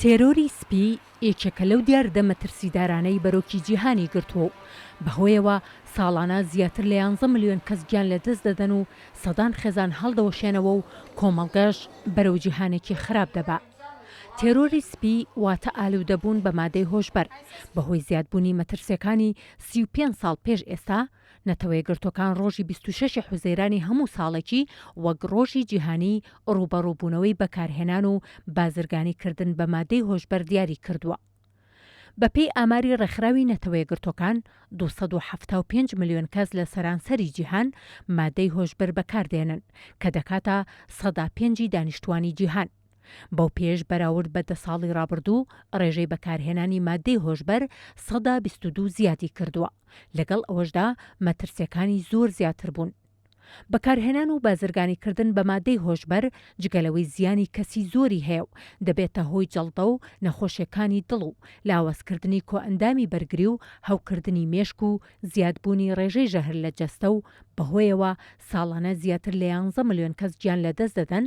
تێرۆری سپی یەکێکە لەو دیاردە مەترسیدارانەی بەرۆکی جیهانی گرتووە و بەهۆیەوە ساڵانە زیاتر لە یانزە ملیۆن کەس گیان لەدەست دەدەن و سەدان خێزان هەڵدەوەشێنەوە و کۆمەڵگەش بەرەو جیهانێکی خراپ دەبا. تێرۆری سپی واتە ئالوودەبوون بە مادەی هۆشبەر، بەهۆی زیادبوونی مەترسیەکانی 35 ساڵ پێش ئێستا، نەتەوەیەکگرتووەکان ڕۆژی 26 ی حوزەیرانی هەموو ساڵێکی وەک ڕۆژی جیهانی ڕووبەڕووبوونەوەی بەکارهێنان و بازرگانی کردن بە مادەی هۆشبەر دیاری کردووە. بەپێی ئاماری ڕێکخراوی نەتەوەیەکگرتووەکان، 275 ملیۆن کەس لە سەرانسەری جیهان مادەی هۆشبەر بەکاردێنن، کە دەکاتە 5% ی دانیشتووانی جیهان. بەو پێیەش بەراورد بە دە ساڵی ڕابردوو ڕێژەی بەکارهێنانی ماددەی هۆشبەر 22% زیادی کردووە، لەگەڵ ئەوەشدا مەترسییەکانی زۆر زیاتر بوون. بەکارهێنان و بازرگانیکردن بە ماددەی هۆشبەر جگە لەوەی زیانی کەسی زۆری هەیە و دەبێتە هۆی جەڵدە و نەخۆشیەکانی دڵ و لاوازکردنی کۆئەندامی بەرگری و هەوکردنی مێشک و زیادبوونی ڕێژەی ژەهر لە جەستە و بەهۆیەوە ساڵانە زیاتر لە یانزە ملیۆن کەس گیان لەدەست دەدەن،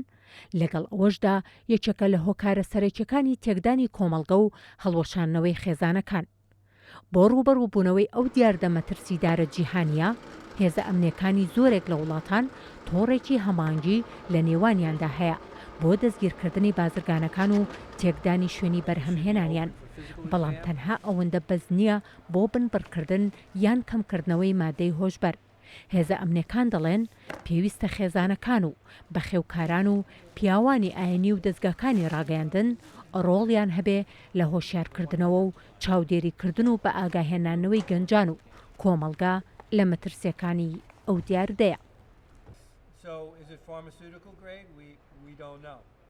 لەگەڵ ئەوەشدا یەکێکە لە هۆکارە سەرەکیەکانی تێکدانی کۆمەڵگە و هەڵوەشاندنەوەی خێزانەکان. بۆ ڕووبەڕووبوونەوەی ئەو دیاردە مەترسیدارە جیهانییە، هێزە ئەمنییەکانی زۆرێک لە وڵاتان تۆڕێکی هەماهەنگی لە نێوانیاندا هەیە بۆ دەستگیرکردنی بازرگانەکان و تێکدانی شوێنی بەرهەمهێنانیان، بەڵام تەنها ئەوەندە بەس نییە بۆ بنبڕکردن یان کەمکردنەوەی مادەی هۆشبەر. هێزە ئەمنیەکان دەڵێن، پێویستە خێزانەکان و بەخێوکاران و پیاوانی ئاینی و دەزگاکانی ڕاگەیاندن ڕۆڵیان هەبێ لە هۆشیارکردنەوە و چاودێریکردن و بەئاگاهێنانەوەی گەنجان و کۆمەڵگا لە مەترسیەکانی ئەو دیاردەیە.